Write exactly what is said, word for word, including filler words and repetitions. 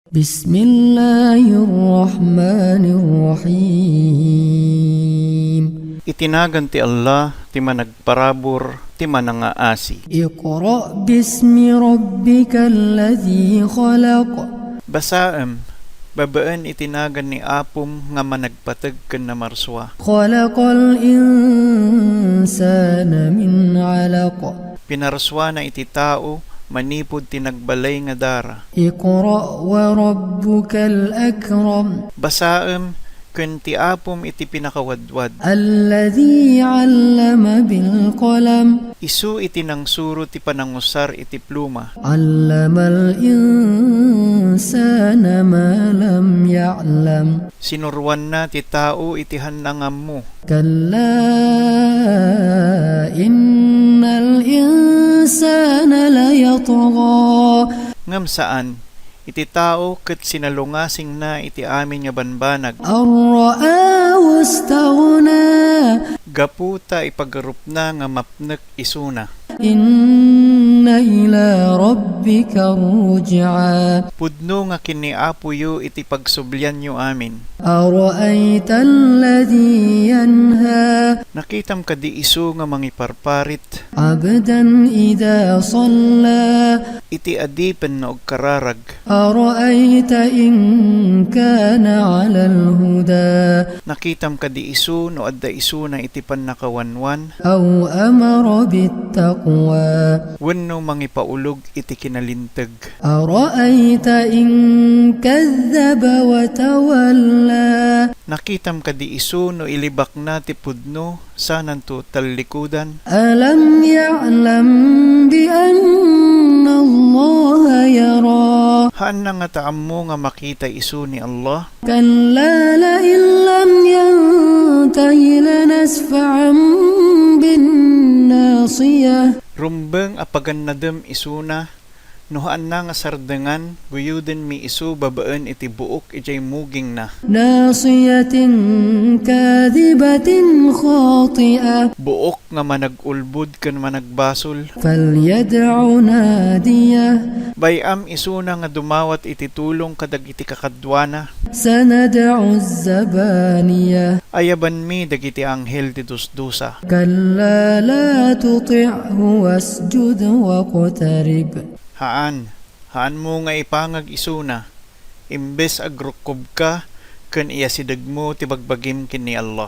بسم الله الرحمن الرحيم. Iti nagan ti Allah, ti Managparabur, ti Manangaasi. اقرأ باسم ربك الذي خلق. Basaem, babaen iti nagan ni Apom nga Managpateg ken Namarsua. خلق الإنسان من علق. Pinarsuana iti tao manipud ti nagbalay nga dara. اقرأ وربك الأكرم. Basaem ken ti Apom iti pinakawadwad. الذي علم بالقلم. Isu iti nangsuro ti panangusar iti pluma. علم الإنسان ما لم يعلم. Sinuroanna ti tao iti haanna nga ammo. كلا إن الإنسان ليطغى. Ngem saan, iti tao ket sinalungasingna iti amin nga banbanag. أن رآه استغنى. Gapu ta ipagarupna nga mapnek isuna. إن إلى ربك الرجعى. Pudno nga ken ni Apoyo iti pagsublianyo amin. أرأيت الذي ينهى. Nakitam kadi isu nga mangiparparit? عبدا إذا صلى. Iti adipen no agkararag. أرأيت إن كان على الهدى. Nakitam kadi isu no adda isuna iti pannakawanwan? أو أمر بالتقوى. Wenno mangipaulog iti kinalinteg? أرأيت إن كذب وتولى. Nakitam kadi isu no ilibakna ti pudno sananto tallikudan? ألم يعلم بأن الله يرى. Haanna ngata ammo nga makita isu ni Allah? كلا لئن لم ينته لنسفعا بالناصية. Rumbeng a pagannadem isuna, no haanna nga sardengan, guyodenmi isu babaen iti buok idiay mugingna. ناصية كاذبة خاطئة. Buok nga manag-ulbod ken managbasol. فليدع ناديه. Bay-am isuna nga dumawat iti tulong kadagiti kakaduana. سندع الزبانية. Ayabanmi dagiti anghel ti dusdusa. كلا لا تطعه واسجد واقترب. Haan, haanmo nga ipangag isuna, imbes agrukkobka ken iyasidegmo ti bagbagim ken ni Allah.